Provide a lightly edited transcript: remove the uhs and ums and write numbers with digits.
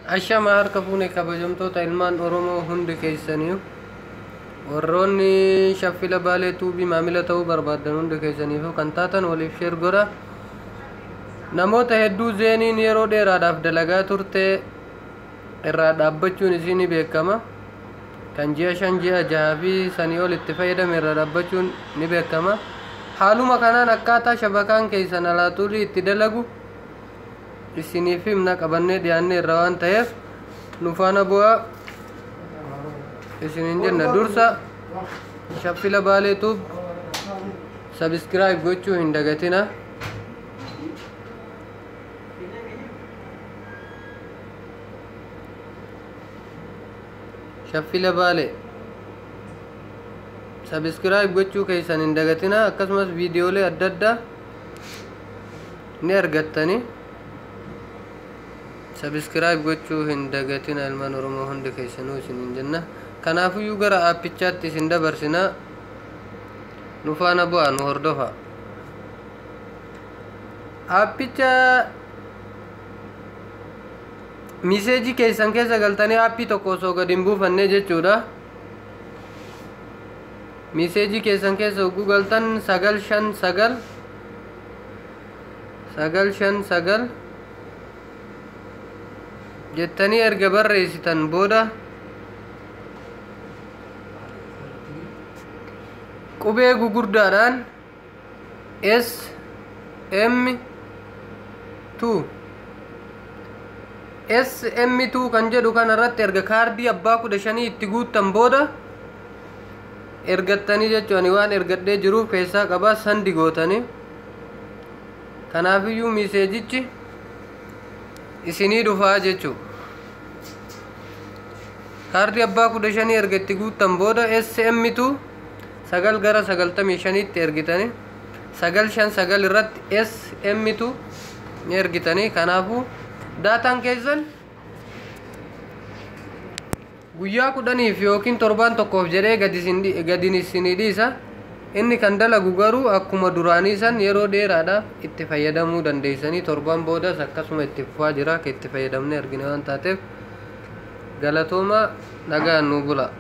Ashama harka fuune, kabajamtoota ilmaan Oromoo hundi keessaniyu, warroonni Shaffila Baalee Tuubii maamila ta'uu barbaaddan hundi keessaniifuu kan taatan waliif share godha. Namoota hedduu Zainiin yeroo dheeraadhaaf dalagaa turte irraa dhaabbachuun isii ni beekama. Kan ji'a 5, ji'a 6 fi sanii ol itti fayyadame irraa dhaabbachuun ni beekama. Haaluma kanaan akkaataa shabakaan keessan alaatuulii itti dalagu isiniif himna qabannee dhiyaannee irra waan ta'eef nu faana bu'aa isiniin jenna. Dursa Shaffila Baalee Tube subscribe gochuu hin dagatina. Shaffila Baalee subscribe gochuu keessan hin dagatina. Akkasumas viidiyoolee adda addaa ni argattani. Subscribe gochuu hin dagatina, ilmaan Oromoo hundi keessanuu isiniin jenna. Kanaafuyyuu gara aappichaatti isin dabarsina. Nu faana bu'aa, nu hordofa. Aappicha message keessan keessa galtanii aappii tokko osoo gadi hin buufanne jechuudha. Message keessan keessa hogguu galtan 959 959 jettanii erga barreessitan booda, qubee gugurdaadhaan S M 2 S M 2 kan jedhu kana irratti erga kaardii abbaa 15 itti guuttan booda ergattanii jechuun, ani waan ergadhee jiruuf keessaa qabaa, send gootanii. Kanaafiyyuu messageichi isinii dhufaa jechuu. Kaardii abbaa 15 erga itti guuttan booda SM2 9 gara 95tti ergitanii, 959 irratti SM2 ni ergitanii. Kanaafuu daataan keessan guyyaa 10f yookiin torbaan tokkoof jedhee gadi isinii dhiisa. Inni kan dalagu garuu akkuma duraanii san yeroo dheeraadhaaf itti fayyadamuu dandeessanii. Torbaan boodas akkasuma itti fufaa jira. Akka itti fayyadamnee argine waan taateef galatooma, nagaan nu bula.